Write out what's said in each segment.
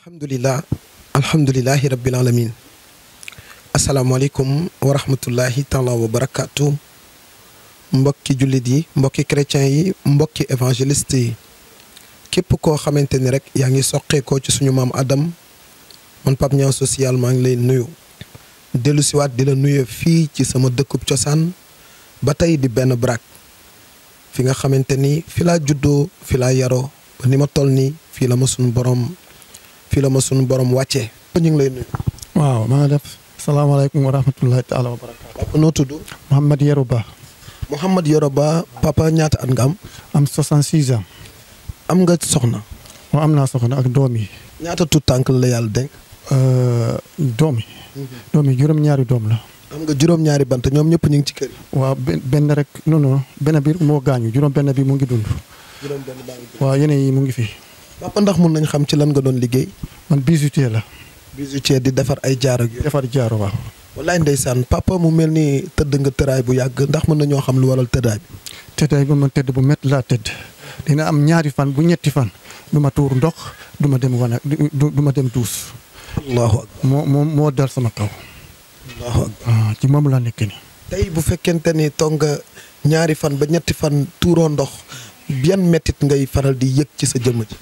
alhamdulillahi rabbil alamin. asalaamaaleykum wa rahmatullahi taala wa barakaatu. mbokki jullit yi mbokki chrétiens yi mbokki évangéliste yi képp koo xamante ni rek yaa ngi soqeekoo ci suñu maam Adam man Pape Niang social maa ngi lay nuyu dellu siwaat di la nuyu fii ci sama dëkkub cosaan ba tey di benn brak fi nga xamante ni fi laa juddoo fi laa yaroo ba ni ma toll nii fii la ma suñu borom wàccee. ñu ngi lay nuyu. waaw maa ngi def salaamaaleykum wa rahmatullahi taala wa barakaatu. noo tudd. Mouhamed Yoroba. Mouhamed Yoroba papa ñaata at nga am. am 66 ans. am nga soxna. waaw am naa soxna ak doom yi. ñaata tuut tànk la yàlla dénk. doom yi. doom yi juróom-ñaari doom la. am nga juróom-ñaari bant ñoom ñëpp ñu ngi ci kër yi. waaw benn rek non benn bi moo gaañu juróom-benn bi mu ngi dund. juróom-benn baa ngi dund. waaw yeneen yi mu ngi fi. papa ndax mun nañ xam ci lan nga doon liggéey. man bijoutier la. bijoutier di defar ay jaar ak yooyu. defar jaaro waaw. wallaay ndeysaan papa mu mel ni tëdd nga tëraay bu yàgg ndax mën nañoo xam lu waral tëddaay bi. tëddaay bi ma tëdd bu métti laa tëdd dina am ñaari fan bu ñetti fan du ma tuur ndox du ma dem wana du ma dem duus. allahu akbar moo dal sama kaw. allahu akbar ci moom laa nekk nii. tey bu fekkente ni toog nga ñaari fan ba ñetti fan tuuroo ndox yan méttit ngay faral di yëg ci sa jëmm ji.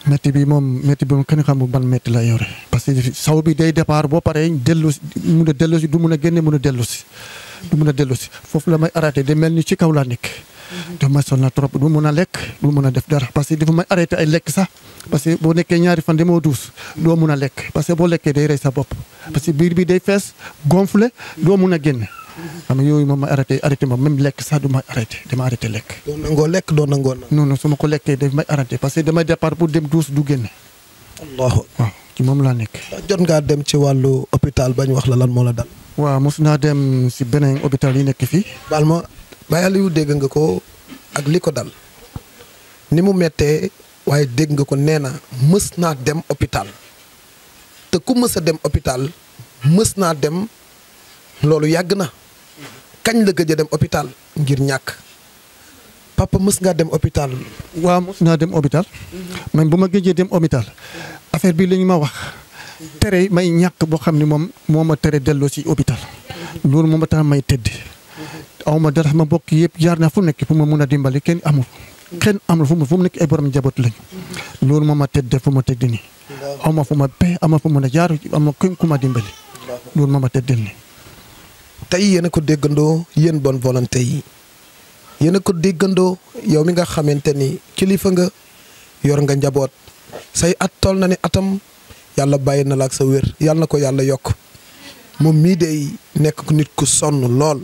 métti bi moom kenn xamul ban métti la yore. parce que saw bi day départ boo paree dellu si mun a dellu si du mun a génne mun a dellu si. du mun a dellu si foofu la may arrêté de mel ni ci kaw laa nekk. daf may sonal trop du mun a lekk du mun a def dara parce que dafa may arrêté ay lekk sax parce que boo nekkee ñaari fan demoo duus doo mun a lekk parce que boo lekkee day rey sa bopp. parce que biir bi day fees gonflé doo mun a génne. xam nga yooyu moom may arrêté ma même lekk sax du may arrêté dama arrêté lekk. doo nangoo lekk doo nangoo naan. non su ma ko lekkee daf may arrêté parce que damay départ pour dem duus du génne. allahu waaw ci moom laa nekk. jot ngaa dem ci wàllu hôpital bañ wax la lan moo la dal. waaw mos naa dem si beneen hôpital yi nekk fii. baal ma Baye Aliou dégg nga ko ak li ko dal ni mu méttee waaye dégg nga ko nee na mës naa dem hôpital te ku mës a dem hôpital mës naa dem loolu yàgg na kañ la gëj a dem hôpital ngir ñàkk papa mës ngaa dem hôpital. waaw mos naa dem hôpital. même bu ma gëjee dem hôpital affaire bi la ñu ma wax. tere may ñàkk boo xam ne moom moo ma tere delloo si hôpital. loolu moo ma tax may tëdd. aw ma dara ma bokk yëpp jaar naa fu nekk fu ma mun a dimbali kenn amul. kenn amul fu mu nekk ay borom njaboot lañu. loolu moo ma tëdd fu ma tëdd nii. aw ma fu ma pe aw ma fu mun a jaar aw ma kenn ku ma dimbali. loolu moo ma tëddal nii. tey yéen a ko déggandoo yéen bonne volonté yi yéen a ko déggandoo yow mi nga xamante ni kilifa nga yor nga njaboot say at toll na ni atam yàlla bàyyi na la ak sa wér yàlla na ko yàlla yokk moom mii day nekk nit ku sonn lool.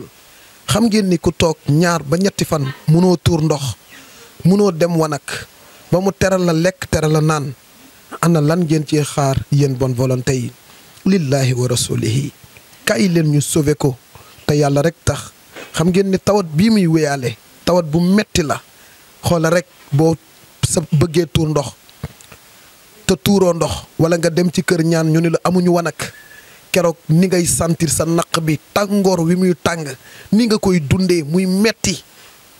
xam ngeen ni ku toog ñaar ba ñetti fan munoo tuur ndox munoo dem wanak ba mu teral la lekk teral la naan ana lan ngeen ci xaar yéen bonne volonté yi lillahi wa rasulihi kaay leen ñu sauvé ko te yàlla rek tax xam ngeen ni tawat bii muy wéyaale tawat bu metti la xoola rek boo sa bëggee tuur ndox te tuuroo ndox wala nga dem ci kër ñaan ñu ni la amuñu wanak keroog ni ngay sentir sa naq bi tàngoor wi muy tàng ni nga koy dundee muy metti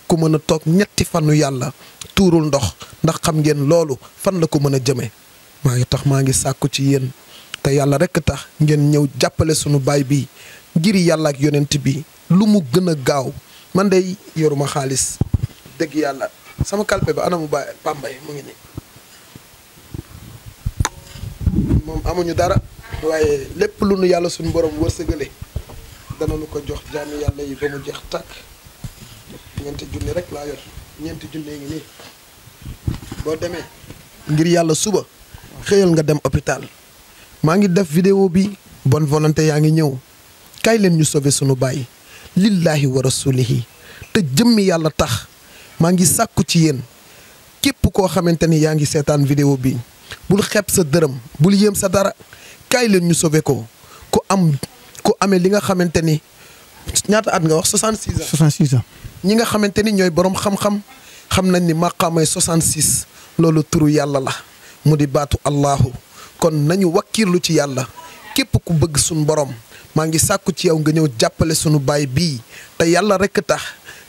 ku mën a toog ñetti fanu yàlla tuurul ndox ndax xam ngeen loolu fan la ko mën a jëme maa ngi sàkku ci yéen te yàlla rekk tax ngeen ñëw jàppale sunu baay bi ngir yàlla ak yonent bi lu mu gën a gaaw man de yoruma xaalis dëgg yàlla sama kalpe ba ana mu baay Pambay mu ngi nii moom amuñu dara waaye lépp lu nu yàlla suñu borom wërsëgale dana nu ko jox jaami yàlla yi ba mu jeex tàkk ñeenti junni rek laa yor ñeenti junni ngi nii boo demee ngir yàlla suba xëyal nga dem hôpital maa ngi def vidéo bi bonne volonté yaa ngi ñëw kaay leen ñu sauver sunu baay lillahi wa rasulihi te jëmmi yàlla tax maa ngi sàkku ci yéen képp koo xamante ni yaa ngi seetaan vidéo bi bul xeeb sa dërëm bul yéem sa dara kaay leen ñu sauver ko ku amee li nga xamante ni ñaata at nga wax 66 ans. 66 ans. ñi nga xamante ni ñooy borom xam-xam xam nañ ni maqaamay 66 loolu turu yàlla la mu di baatu Allahu kon nañu wakkiirlu ci yàlla képp ku bëgg suñu borom maa ngi sàkku ci yow nga ñëw jàppale sunu baay bii te yàlla rekk tax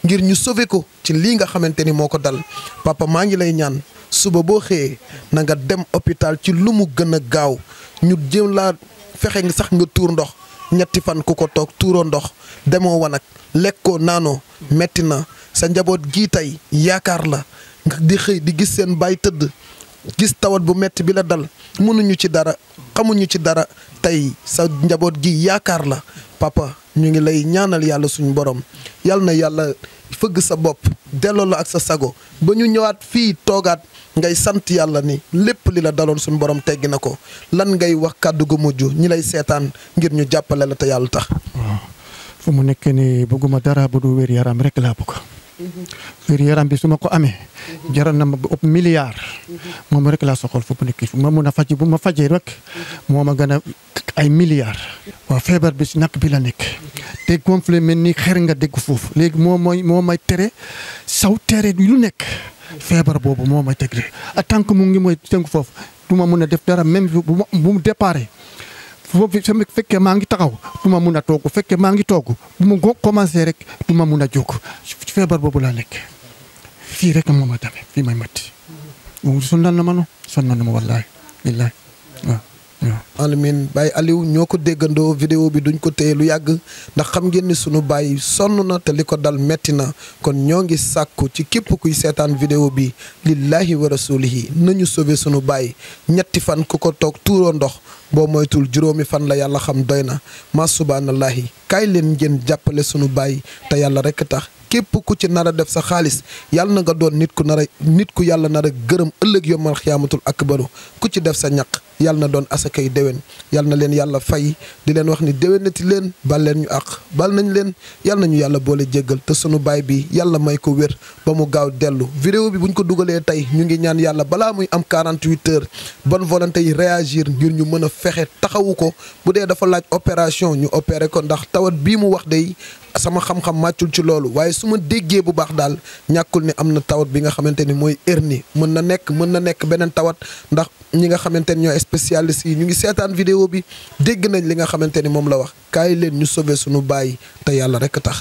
ngir ñu sauver ko ci lii nga xamante ni moo ko dal papa maa ngi lay ñaan suba boo xëyee na nga dem hôpital ci lu mu gën a gaaw ñu jëm laa fexe sax nga tuur ndox ñetti fan ku ko toog tuuroo ndox demoo wanag lekkoo naanoo metti na sa njaboot gii tey yaakaar la nga di xëy di gis seen baay tëdd gis tawat bu metti bi la dal mënuñu ci dara xamuñu ci dara tey sa njaboot gi yaakaar la papa ñu ngi lay ñaanal yàlla suñu borom yàlla na yàlla fëgg sa bopp delloo la ak sa sago ba ñu ñëwaat fii toogaat ngay sant yàlla ni lépp li la daloon suñu borom teggi na ko lan ngay wax kàddu gu mujj ñi lay seetaan ngir ñu jàppale la te yàlla tax. waaw fu mu nekk nii bëgguma dara bu du wér yaram rek laa bëgg. wér yaram bi su ma ko amee. jaral na ma ba ëpp milliard. moom rek laa soxal fu mu nekk fu ma mun a faj bu ma fajee rek moo ma gën a ay milliards. waaw feebar bi si nakk bi la nekk. te gonflé mel ni xer nga dégg foofu léegi moo may tere saw tere lu nekk. feebar boobu moo may teg en tant que mu ngi mooy tënk foofu du ma mun a def dara même bu mu déparé foofu su fekkee maa ngi taxaw du ma mun a toog bu fekkee maa ngi toog bu ma commencé rek du ma mun a jóg feebar boobu laa nekk fii rek moo ma demee fii may matti sonal na ma no sonal na ma wallaahi billaahi waaw. alamin Baye Aliou ñoo ko déggandoo vidéo bi duñ ko téye lu yàgg ndax xam ngeen ni sunu baay sonn na te li ko dal metti na kon ñoo ngi sàkku ci képp kuy seetaan vidéo bi lillahi wa rasulihi nañu sauver sunu baay ñetti fan ku ko toog tuuroo ndox boo moytul juróomi fan la yàlla xam doy na ma subhanallahi kaay leen ngeen jàppale sunu baay te yàlla rek tax képp ku ci nar a def sa xaalis yàlla na nga doon nit ku yàlla nar a gërëm ëllëg yomal xiyaamatul akbaru ku ci def sa ñaq yàlla na doon asakay déwén yàlla na leen yàlla fay di leen wax ni déwénati leen bal leen ñu àq bal nañ leen yàlla nañu yàlla boole jéggal te sunu baay bi yàlla may ko wér ba mu gaaw dellu vidéo bi buñ ko dugalee tey ñu ngi ñaan yàlla balaa muy am 48 heures bonne volonté yi réagir ngir ñu mën a fexe taxawu ko bu dee dafa laaj opération ñu opéré ko ndax tawat bii mu wax day sama xam-xam màccul ci loolu waaye su ma déggee bu baax daal ñàkkul ni am na tawat bi nga xamante ni mooy hernie mën na nekk beneen tawat ndax ñi nga xamante ni ñooy spécialiste yi ñu ngi seetaan vidéo bi dégg nañ li nga xamante ni moom la wax kaay leen ñu sauver sunu baay te yàlla rekk tax